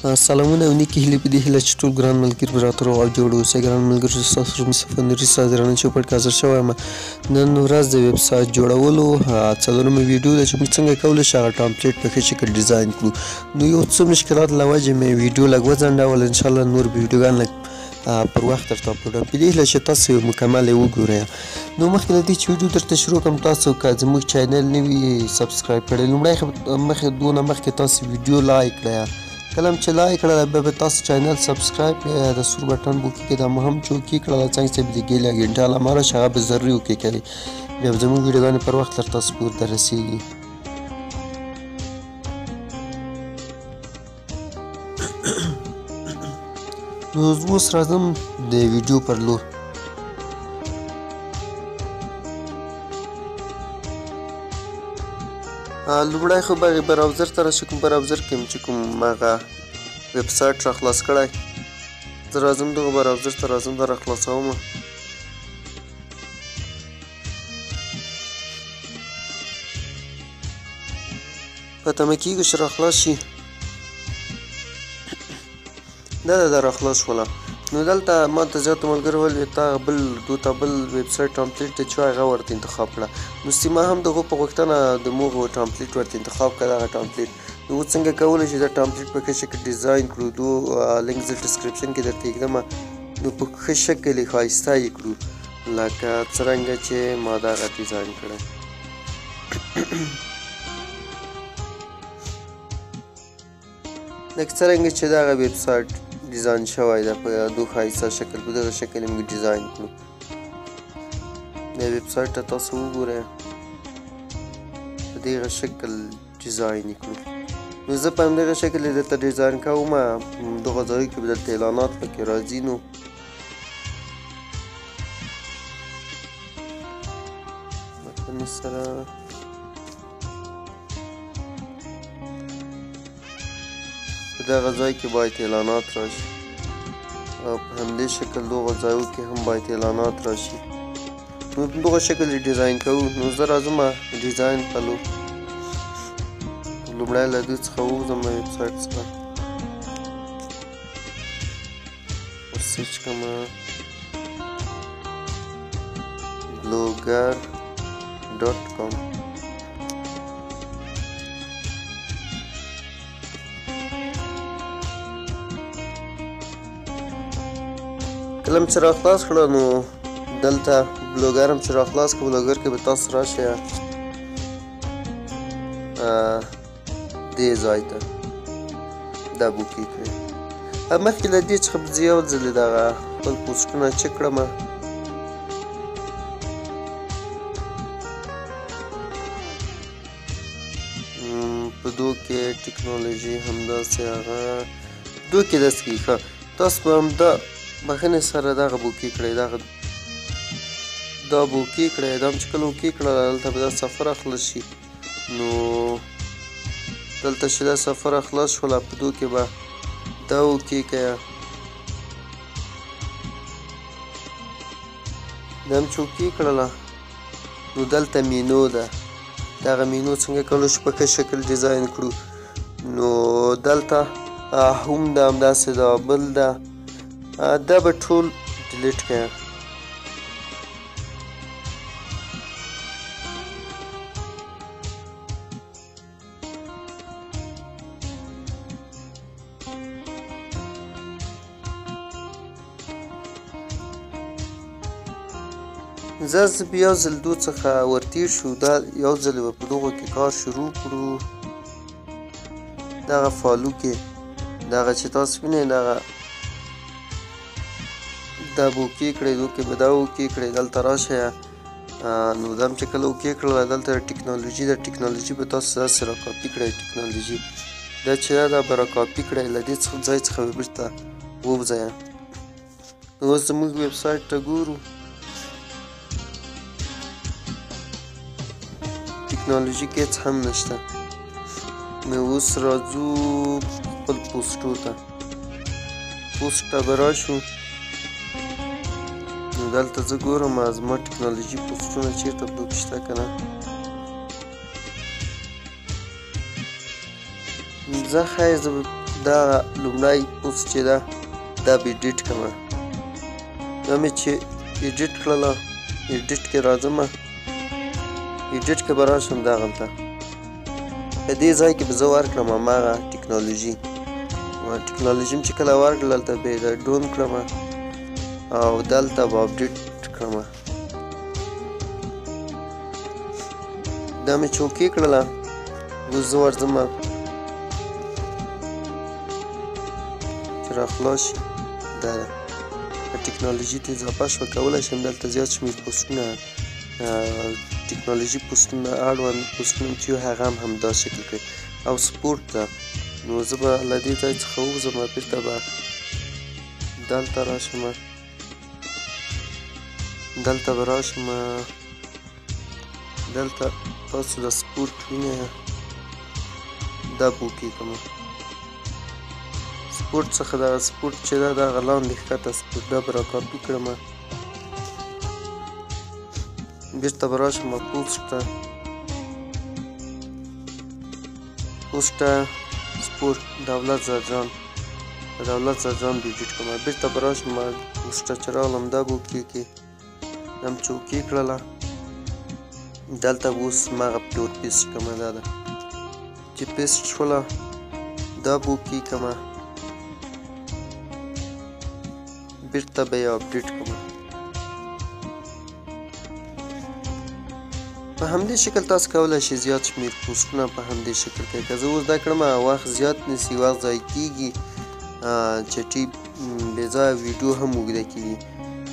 سلامونه او نیکې هیلې په دې هیله چې ټول ګران ملګري به راته روغ او جوړ اوسئ. ګران ملګري، ستاسو مصطفی نوري ستا درانه چوپړ کې حاضر شوی یم. نن ورځ د ویب سایټ جوړولو څلورمه ویډیو ده چې موږ څنګه کولی شو هغه template په ښه شکل ډیزاین کړو. نو یو څه مشکلات له وجې مې ویډیو لږ وځنډول، انشاءالله نور ویډیوګان لږ پر وخت درته اپلوډوم. په دې هیله چې تاسو یې مکمل یې وګورئ. نو مخکې له دې چې ویډیو درته شروع کړم، تاسو که زموږ channel نه وي subscribe کړی، لومړی مخې دونه مخکې تاسو ویډیو like کړئ. کله هم چې like کړله بیا به تاسو channel subscribe کړئ، د سور بټن به وکړئ، دا مو هم چې okay کړله څنګ څه به د ګیل یا ګنټه علامه راشي، هغه به ضروري okay کړئ، بیا به زموږ ویډیوګانې پر وخت تر تاسو پورته رسېږي. نو اوس راځم د ویډیو پر لور. لومړی خو به browser ته راشي، کوم browser کې چې کوم هغه ویب سایټ را خلاص کړی، زه راځم دغه browser ته راځم، دا را خلاصوم. په تمه کېږو چې را خلاص شي. دا ده را خلاص شوله. نو دلته ما ته زیاتو ملګرو ویل تا بل دوته بل ویب سایټ template دی چې هغه ورته انتخاب کړه. نو سیما هم د هغو په غوښتنه د موغو template ورته انتخاب کړه، دغه template. نو اوس څنګه کولی شو دا template په ښه شکل ډیزاین کړو؟ دو لینک زه description کې درته ایږدم. نو په ښه شکل یې ښایسته یې کړو، لکه څرنګه چې ما دغه ډیزاین کړی. لکه څرنګه چې دغه ویب سایټ ډیزاین شوی ده په دو ښایسته شکل، په دغه شکل یې موږ ډیزاین کړو. د ویب سایټ ته تاسو وګورئ، په دغه شکل ډیزاین یې کړو. نو زه په همدغه شکل یې درته ډیزاین کوم. دغه ځای کې به دلته اعلانات پکې راځي. نو متن سره په دغه ځای کې باید اعلانات راشي، او په همدې شکل دغه ځایو کې هم باید اعلانات راشي. نو په دغه شکل یې ډیزاین کوو. نو زه راځم ډیزاین په لور. لومړی له دې څخه ووځم، ویب سایټ څخه ور search کړم blogger.com. کله چې را خلاص کړه، نو دلته بلوګر هم چې را خلاص کړه، بلوګر کې به تاسو راشئ دې ځای ته، دا به okay کړئ. مخکې له دې څخه به زه یو ځل دغه خپل پوسټونه چک کړم. په دو کې ټکنالوژي همداسې هغه دو کې داسې کېږي. ښه، تاسو به همدا بخښنې سره دغه به okay کړئ، دغه دا به okay کړئ. دا هم چې کله okay کړه، دلته به دا صفحه راخلاص شي. نو دلته چې دا صفحه راخلاص شوله، په دو کې به دا okay کړئ. دا هم چې okay کړله، نو دلته مینو ده. دغه مینو څنګه کولی شو په ښه شکل ډیزاین کړو؟ نو دلته هم ده، همداسې دا بل ده، دا به ټول delete کړئ. زه به یو ځل دو څخه ورتېر شو، دا یو ځل به په دغو کې کار شروع کړو. دغه follow کې دغه چې تاسو وینئ، دغه دا به okay کړئ، دو کې به دا okay کړئ. دلته راشئ، نو دا هم چې کله okay کړله، دلته ټکنالوژي ده. ټکنالوژي به تاسو داسې را کاپي کړئ. ټکنالوژي دا چې ده، دا به را کاپي کړئ، له دې ځای څخه به بېرته ووځئ. نو اوس زموږ ویب سایټ ته ګورو. ټکنالوژي کې هېڅ هم نشته. نو اوس راځو خپل پوسټو ته. پوسټ ته به راشو. نو دلته زه ګورم زما ټکنالوژي پوسټونه چېرته په دو کې شته که نه. زه ښایي زه به دا لومړی پوسټ چې ده دا به ایډیټ کړم. دا مې چې ایډیټ کړله، ایډیټ کې راځم، ایډیټ کې به راشم دغلته په دې ځای کې به زه ورکړم هماغه ټکنالوژي. ټکنالوژي مې چې کله ورکړله دلته به یې done کړم او دلته به update کړم. دا مې چې okay کړله، اوس زه ورځم چې راخلاص شي. دا ده ټکنالوژي ته اضافه شوه، کولی شم دلته زیات شمېر پوسټونه ټکنالوژي پوسټونه اړوند پوسټونه چې هغه هم همدا شکل کړي او سپورټ ده. نو زه به له دې ځای څخه ووځم، بېرته به دلته راشم، دلته به راشم، دلته تاسو د سپورټ وینئ، دا به okay کړم. سپورټ څخه دغه سپورټ چې ده دغه لاندې ښکته سپورټ دا به راکاپي کړم، بېرته به راشم پوسټ ته، پوسټ ته سپورټ دولت ځدران، دولت ځدران به ایډیټ کړم. بېرته به راشم پوسټ ته چې راغلم دا به okay کړي، دا مې چې okay کړله دلته به اوس هماغه پلور paste کړم. دا ده چې paste شوله دا به okay کړم، بېرته به یې update کړم. په همدې شکل تاسو کولی شئ زیات شمېر پوسټونه په همدې شکل کوئ. که زه اوس دا کړم وخت زیات نیسي، وخت ضایع کېږي، چټي بې ځایه ویډیو هم اوږده کېږي.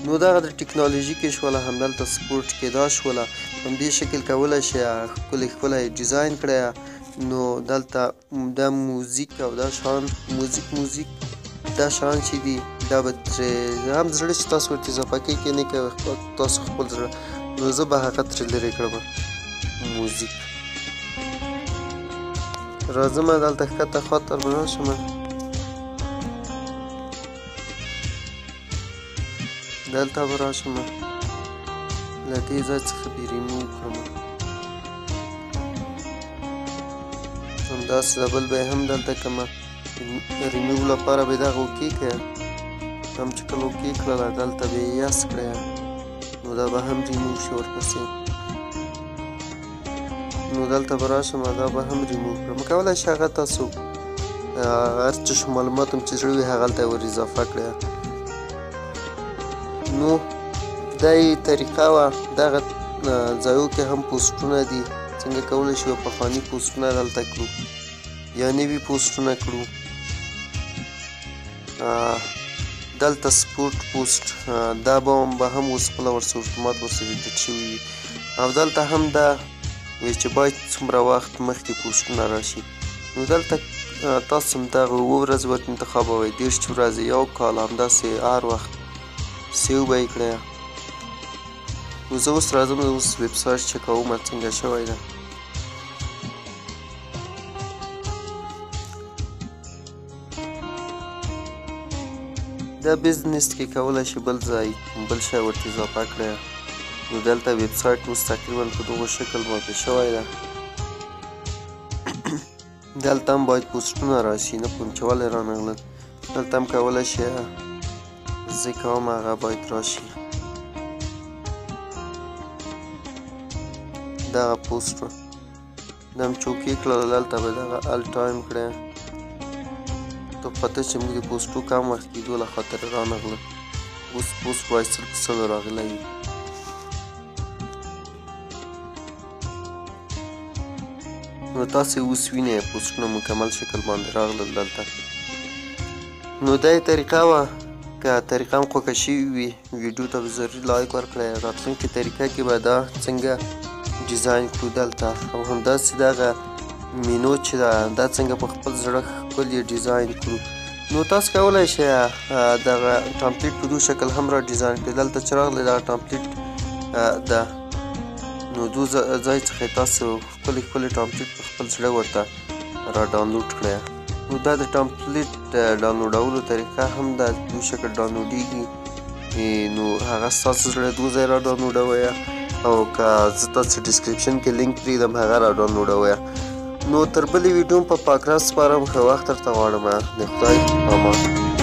نو دغه د ټکنالوژي کې شوله، همدلته سپورټ کې دا شوله. همدې شکل کولی شئ ښکلی ښکلی ډیزاین کړئ. نو دلته دا موزیک او دا شیان، موزیک دا شیان چې دي دا به ترې هم زړه چې تاسو ورته اضافه کوئ که نه کوئ تاسو خپل زړه، نو زه به هغه ترې لرې کړم. موزیک راځم دلته ښکته خواته به راشم، دلته به راشم، له دې ځای څخه به ریموو کړم. همداسې د بل به یې هم دلته کړم. ریموو لپاره به دغه okay کړی، هم چې کله okay کړله دلته به یې yes کړی، نو دا به هم ریموو شي ورپسې. نو دلته به راشم دا به هم ریموو کړم. کولی شئ هغه تاسو هر څه معلومات هم چې زړه وي هغلته یې ور اضافه کړئ. نو دا یې طریقه وه. دغه ځایو کې هم پوسټونه دي، څنګه کولی شو پخواني پوسټونه دلته کړو یا نوي پوسټونه کړو. دلته سپورټ پوسټ دا به هم اوس خپله ورسره اتومات ورسره ایډیټ شوي وي. او دلته هم دا وي چې باید څومره وخت مخکې پوسټونه راشي. نو دلته تاسو هم دغه 7 ورځې ورته انتخابوئ، 30 ورځې، یو کال، همداسې هر وخت save به یې کړئ. نو زه اوس راځم اوس ویب سایټ چکوم څنګه شوی ده. دا business کې کولی شي بل ځای بل شی ورته اضافه کړئ. نو دلته ویب سایټ اوس تقریبا په دغه شکل باندې شوی ده. دلته هم باید پوسټونه راشي، نه پوهېږم چې ولې رانغلل. دلته هم کولی شي زه کوم هغه باید راشي دغه پوسټ وه. دا هم چې okay کړله دلته به دغه all time کړی. ته پته چې موږ د پوسټو کم وخت کېدو له خاطره رانغله. اوس پوسټ باید 100 په 100 راغلی وي. نو تاسې اوس وینئ پوسټونه مکمل شکل باندې راغلل دلته. نو دا یې طریقه وه. که طریقه هم خوښه شوې وي ویډیو ته به ضروري like ورکړئ. راتلونکې طریقه کې به دا څنګه ډیزاین کړو دلته، او همداسې دغه مینو چې ده دا څنګه په خپل زړه ښکلي ډیزاین کړو. نو تاسو کولی شئ دغه template په دو شکل هم را ډیزاین کړئ. دلته چې راغلی دغه template ده، نو دو ځای څخه تاسو ښکلي ښکلي template په خپل زړه ورته را ډاونلوډ کړئ. نو دا د template ډاونلوډولو طریقه هم ده، دو شکل ډاونلوډېږي. نو هغه ستاسو زړه دو ځای را ډاونلوډوئ، او که زه تاسو description کې لینک پرېږدم هغه را ډاونلوډوئ. نو تر بلې ویډیو په پاک رب سپارم، ښه وخت درته غواړم، د خدای په امان.